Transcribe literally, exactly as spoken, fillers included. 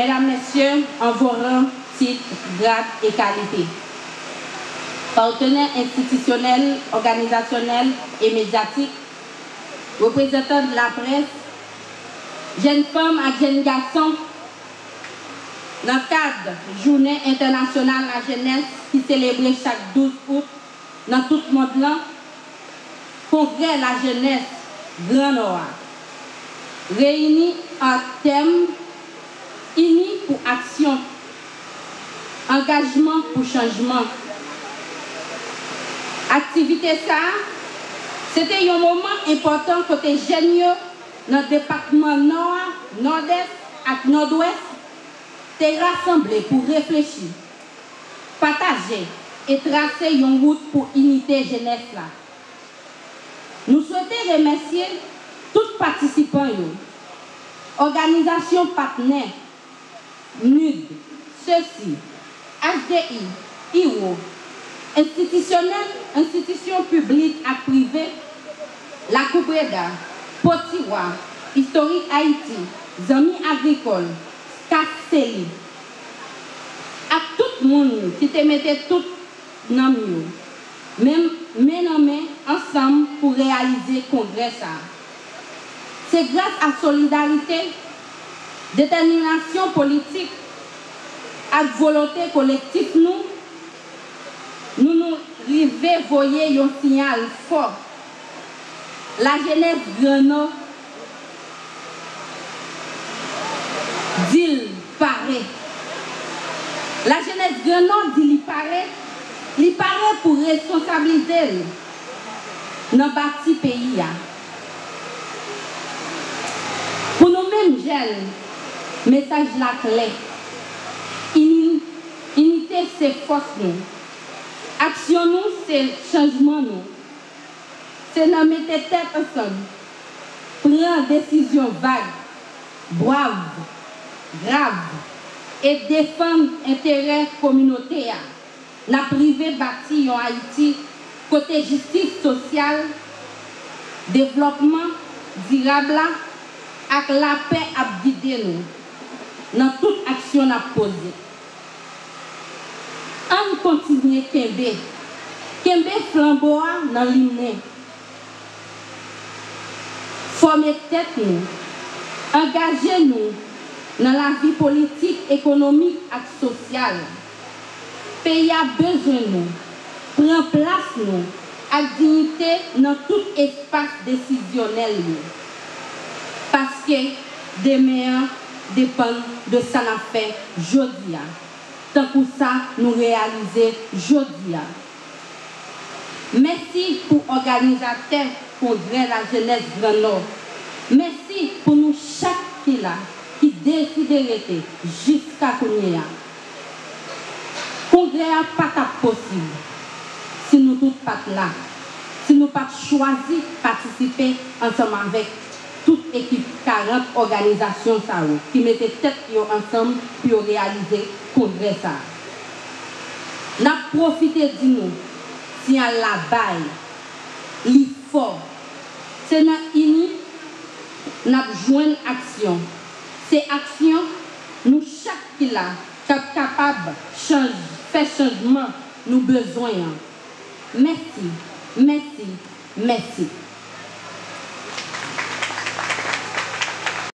Medam, mesye, an vo ran, tit, grad e kalite, patnè enstitisyonèl, òganizasyonèl e medyatik, reprezantan laprès, jèn fanm ak jèn gason, nan kad Jounen Entènasyonal Lajenès ki selebre chak douz out nan tout mond lan, Kongrè Lajenès Gran Nò a reyini ak tèm Ini pou aksyon, angajman pou chanjman. Aktivite sa a, se te yon moman enpòtan kote jèn yo nan depatman Nò a, Nòdès ak Nòdwès te rasanble pou reflechi, pataje e trase yon wout pou inite jenès la. Nou swete remèsye tout patisipan yo, òganizasyon patnè, nud, sesi, H D I, I W O, enstitisyonèl, enstitisyon piblik ak prive, Lakou Breda, Potiwa, Istorik Ayiti, Zanmi Agrikòl, Kas Seli, ak tout moun ki te mete tout nanm yo, men, men nan men, ansanm pou reyalize kongrè sa a. Se gras a solidarite, detèminasyon politik ak volonte kolektif nou, nou, nou rive voye yon siyal fò. Lajenès Gran Nò di l pare. Lajenès Gran Nò di li pare. Li pare pou responsablize l nan bati peyi a. Pou nou menm jèn, mesaj la klè. Ini, inite se fòs nou. Aksyon nou se chanjman nou. Se nan mete tèt ansanm, pran desizyon vag, bwav, grav, e defann enterè kominote a, n ap rive bati yon Ayiti kote jistis sosyal, devlòpman dirab la ak lapè ap gide nou nan tout aksyon n ap poze. Ann kontinye kenbe, kenbe flanbo a nan limen. Fòme tèt nou, angaje nou nan lavi politik, ekonomik ak sosyal. Peyi a bezwen nou. Pran plas nou ak diyite nan tout espas desizyonèl yo. Paske demen an depann de sa n ap fè jodi a, tankou sa nou reyalize jodi a. Mèsi pou òganizatè Kongrè Lajenès Gran Nò. Mèsi pou nou chak ki la, ki deside rete jiska kounye a. Kongrè a pa t ap posib si nou tout pa t la, si nou pa t chwazi patisipe ansanm avèk tout ekip karant òganizasyon sa yo ki mete tèt yo ansanm pou yo reyalize kongrè sa a. N ap pwofite di nou, siyal la bay, li fò. Se nan ini n ap jwenn aksyon. Se aksyon nou chak ki la k ap kapab chanj, fè chanjman nou bezwen an. Mèsi, mèsi, mèsi.